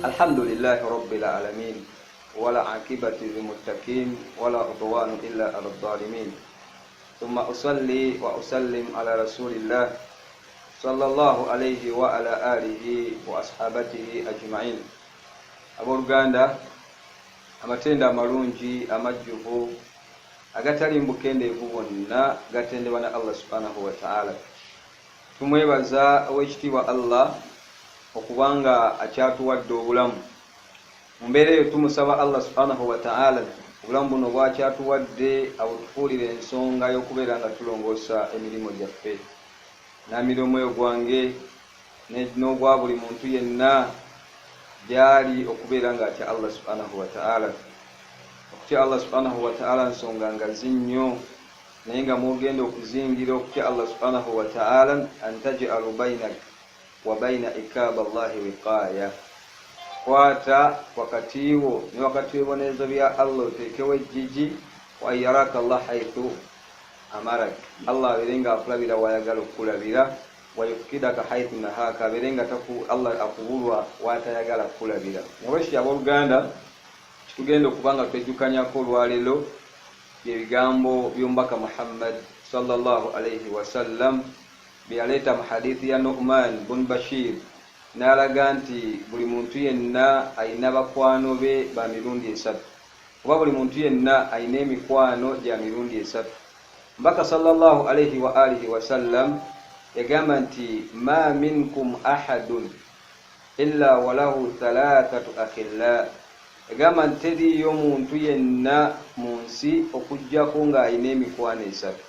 Alhamdulillahi rabbil alamin wala akibati lilmuttaqin wala udwanu illa ala dhalimin thumma usalli wa usallim ala rasulillah sallallahu alayhi wa ala alihi wa ashabatihi ajma'in. Abooluganda, amatendo amalungi amajjuvu agatali mbukendeevu bwonna gatendebwa na Allah subhanahu wa ta'ala. Tumwebaza owekitiibwa Allah okuba nga akyatuwadde obulamu. Mu mbeera eyo tumusaba Allah subhanahu wa ta'ala obulamu buno bwakyatuwadde abutufuulire ensonga y'okubeera nga tulongoosa emirimu gyaffe. Namira omwoyo gwange n'ogwa buli muntu yenna gyali okubeera nga atya Allah subhanahu wa ta'ala. Okutya Allah subhanahu wa ta'ala nsonga ngazi nnyo naye nga mwogenda okuzingira okutya Allah subhanahu wa ta'ala an tajalu bainak wa baina ikaaba llahi wiqaaya, kwata wakati wo ne wakati w'ebibonerezo bya Allah oteekewo ejjiji, wa an yaraka llah haithu amarak, Allah abeere nga akulabira wayagala okukulabira, wa yufkidaka haithu nahaaka, abeere nga Allah akubulwa watayagala kukulabira. Nolwekyo abooluganda, kitugenda okuba nga twejjukanyako olwaleero byebigambo by'omubaka Muhammad sallallahu alaihi wasallam bye yaleeta mu hadithi ya Nu'man bun Bashir n'alaga nti buli muntu yenna alina bakwano be ba mirundi esatu, oba buli muntu yenna alina emikwano gya mirundi esatu. Mbaka sallallahu alaihi wa alihi wasallam yagamba nti ma minkum ahadun illa walahu thalathatu akhilla, yagamba nti teriiyo muntu yenna mu nsi okuggyako ng'alina emikwano esatu.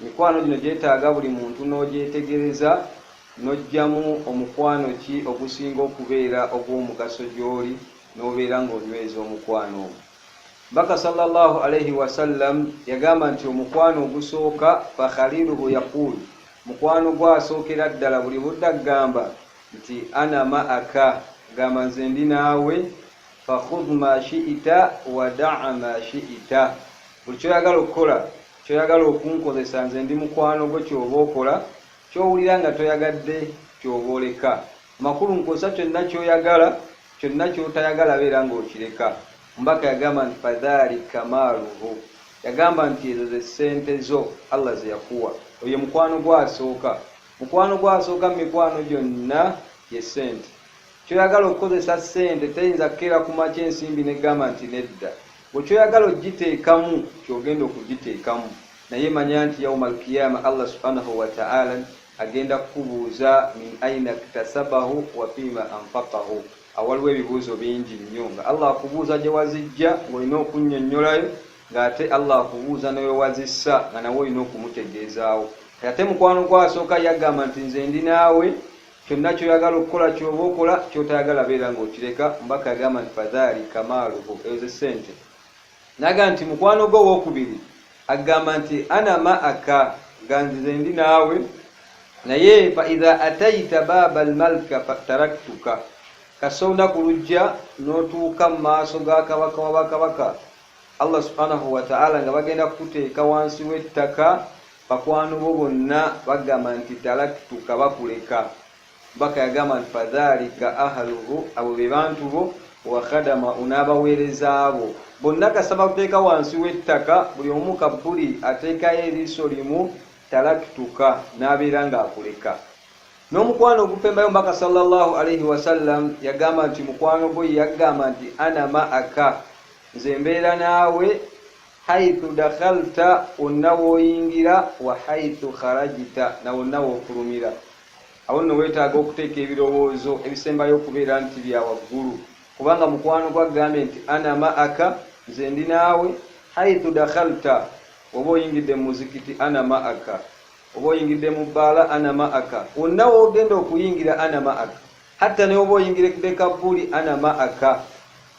Emikwano gino gyetaaga buli muntu n'ogyetegereza n'oggyamu omukwano ki ogusinga okubeera ogw'omugaso gy'oli n'obeera ng'onyweza omukwano ogwo. Mbaka sallallahu alaihi wasallam yagamba nti omukwano ogusooka fa khaliluhu yaqul, mukwano gwo asookera ddala buli budde agamba nti ana ma'aka, gamba nze ndi naawe, fa khudh ma shi'ita wa da'a ma shi'ita, buli kyoyagala okukola kyoyagala okunkozesa nze ndi mukwano gwo, kyoba okola kyowulira nga toyagadde kyoba oleka, amakulu nkozesa kyonna kyoyagala, kyonna kyotayagala beera ng'okireka. Omubaka yagamba nti fadhalika maaluhu, yagamba nti ezo ze ssente zo Allah ze yakuwa. Oyo mukwano gwo asooka, mukwano gwo asooka mu mikwano gyonna ye ssente. Kyoyagala okukozesa ssente teyinza kukeera ku makya ensimbi negamba nti nedda. Gwe kyoyagala ogiteekamu kyogenda okugiteekamu, naye manya nti yauma alkiyama Allah subhanahu wataala agenda kukubuuza min aina ktasabahu wa fima anfaqahu. Awaliwo ebibuuzo bingi nnyo nga Allah akubuuza gye wazijja ng'olina okunnyonnyolayo, ng'ate Allah akubuuza ne we wazissa nga nawe olina okumutegeezaawo. Kati ate mukwano gwo asooka yagamba nti nze ndi naawe, kyonna kyoyagala okukola kyoba okola, kyotayagala beera ng'okireka. Omubaka yagamba nti fadhalika maaluhu, ezo ze ssente. Nagamba nti mukwano gwo owokubiri agamba nti ana ma'aka, ganzize ndi naawe, naye fa idha ataita baaba almalka taraktuka, kasita olunaku lujja n'otuuka mu maaso ga kabaka wa bakabaka Allah subhanahu wataala nga bagenda kukuteeka wansi w'ettaka, bakwano bo bonna bagamba nti taraktuka, bakuleka. Mbaka yagamba nti fadhalika ahluhu, abo be bantu bo, wa khadama, n'abaweereza bo bonna kasita bakuteeka wansi w'ettaka, buli omu kabbuli ateekayo eriiso limu, taraktuka, n'abeera ng'akuleka. N'omukwano ogupembayo Mbaka sallallahu alaihi wasallam yagamba nti mukwano gwo yagamba nti ana ma'aka, nze mbeera naawe, haithu dakhalta, wonna w'oyingira, wa haithu kharajita, na wonna w'ofulumira. Awo nno weetaaga okuteeka ebirowoozo ebisembayo okubeera nti bya waggulu, kubanga mukwano gwo agambye nti ana ma'aka, nze ndi naawe, haithu dakhalta, oba oyingidde mu muzikiti ana ma'aka, oba oyingidde mu bbaala ana ma'aka, wonna w'ogenda okuyingira ana ma'aka, hatta ne oba oyingiridde kabbuli ana ma'aka.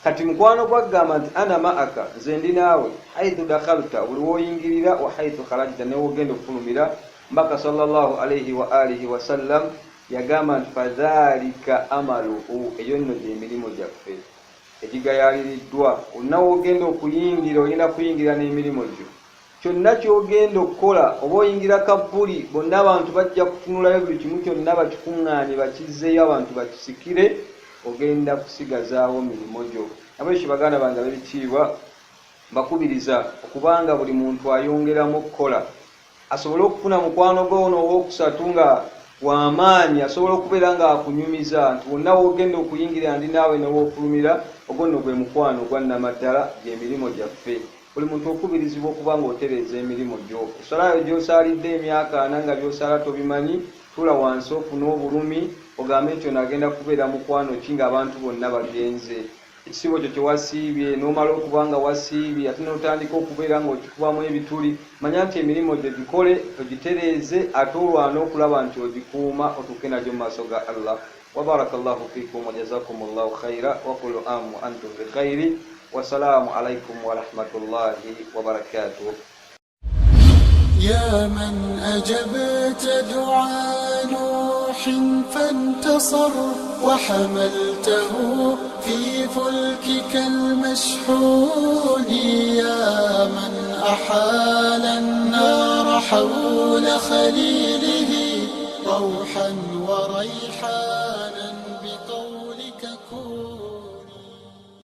Kati mukwano gwo agamba nti ana ma'aka, nze ndi naawe, haithu dakhalta, buli w'oyingirira, wa haithu kharajta, ne w'ogenda okufulumira. Mbaka sallallahu alaihi wa alihi wasallam yagamba nti fadhalika amaluhu, eyo nno gy'emirimu gyaffe egigayaaliriddwa. Wonna w'ogenda okuyingira ogenda kuyingira n'emirimu gyo, kyonna ky'ogenda okukola, oba oyingira kabbuli, bonna abantu bajja kutunulayo buli kimu kyonna bakikuŋŋaanye bakizzeeyo abantu bakisikire. Ogenda kusigazaawo mirimu gyo. Nabwekyo baganda bange ab'ebitiibwa, mbakubiriza okubanga buli muntu ayongeramu okukola asobole okufuna mukwano gwe ono owokusatu nga wamaanyi, asobola okubeera nga akunyumiza nti wonna wogenda okuyingira ndi naawe, newoofulumira. Ogwo nno gwe mukwano ogwa nnamaddala, gyemirimu gyaffe. Buli muntu okubirizibwa okuba nga otereeza emirimu gyo. Eswalayo gy'osaalidde emyaka 40 nga by'osaala tobimanyi, tuula wansi ofune obulumi, ogambe nti ono agenda kubeera mukwano ki ng'abantu bonna bagenze? Ekisiibo kyo kyewasiibye n'omala okuba nga wasiibye ate n'otandika okubeera ng'okikubamu ebituli, manya nti emirimu gyo gikole, ogitereeze, ate olwane okulaba nti ogikuuma otuuke nagyo mu maaso ga Allah. Wabaraka llahu fikum wajazakum llahu khaira wakulu am wa antum bikhairi. Wasalaamu alaikum warahmatullahi wabarakatuh. يا من أجبت دعاء نوح فانتصر، وحملته في فلكك المشحون، يا من أحال النار حول خليله روحا وريحانا بقول